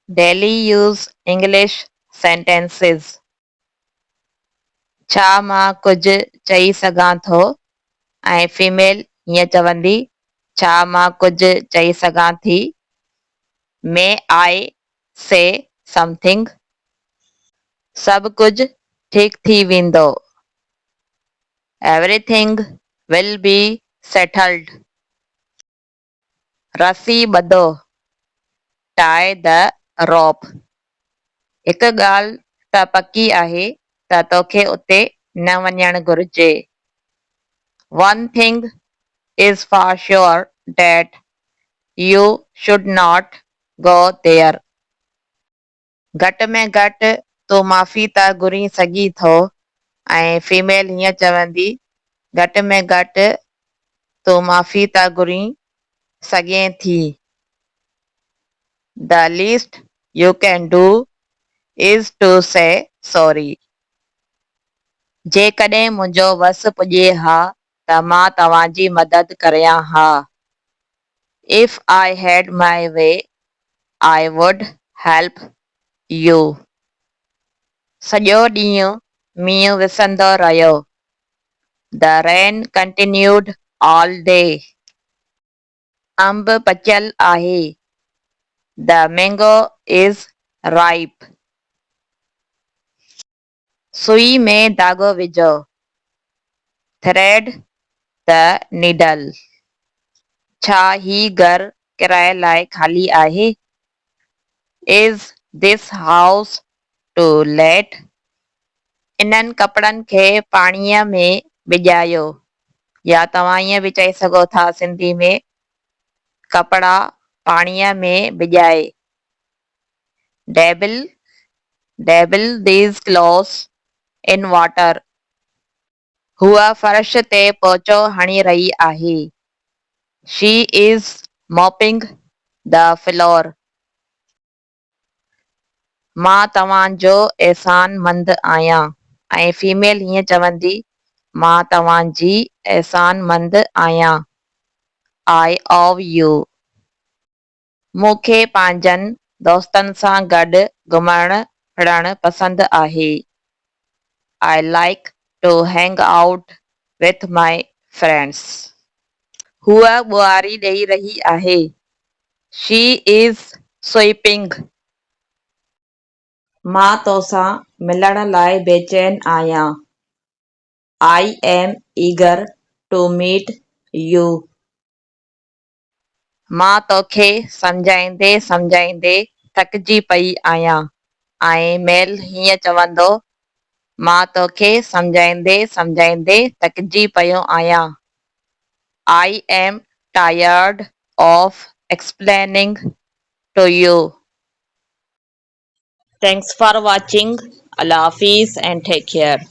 Daily use English sentences. ڇا مان ڪجهه چئي سگهان ٿو؟ ۽ فيميل هيئن چوندي، ڇا مان ڪجهه چئي سگهان ٿي؟ May I say something? سڀ ڪجهه ٺيڪ ٿي ويندو. Everything will be settled. رسي ٻڌو، Tie the rope. هڪ ڳالهه ته پڪي آهي ته توکي اتي نه وڃڻ گهرجي. One thing is for sure that you should not go there. گهٽ ۾ گهٽ تون معافي ته گهرين سگهين ٿو ۽ فيميل هيئن چوندي گهٽ ۾ گهٽ تون معافي ته گهرين سگهين ٿي. The least you can do is to say sorry. جيڪڏهن منهنجو وس پڄي ها ته مان توهان جي مدد ڪريان ها. If I had my way I would help you. سڄو ڏينهن مينهن وسندو رهيو. The rain continued all day. انب پچيل آهي. The mango is ripe. سوئي ۾ ڌاڳو وجهو. Thread the needle. ڇا هي گهر ڪرائي لاء خالي آهي؟ Is this house to let? انهن ڪپڙن کي پاڻيء ۾ ڀڄايو يا توهان ائين به چئي سگهو ٿا سنڌي ۾ ڪپڙا پاڻيء ۾ ڀڄائي. Dabble, Dabble these clothes in water. هوء فرش تي پوچو هڻي رهي آهي. She is mopping the floor. مان توهان جو احسان مند آهيان ۽ فيميل هيئن چوندي، مان توهان جي احسان مند آهيان. I owe you. مون کي پنهنجن دوستن سان گڏ گهمڻ ڦرڻ پسند آهي. I like to hang out with my friends. هوء ٻهاري ڏئي رهي آهي. She is sweeping. مان توسان ملڻ لاء بيچين آهيان. I am eager to meet you. مان توکي سمجهائيندي سمجهائيندي ٿڪجي پئي آهيان ۽ ميل هيئن چوندو، مان توکي سمجهائيندي سمجهائيندي ٿڪجي پيو آهيان. I am tired of explaining to you. Thanks for watching. Allah Hafiz and take care.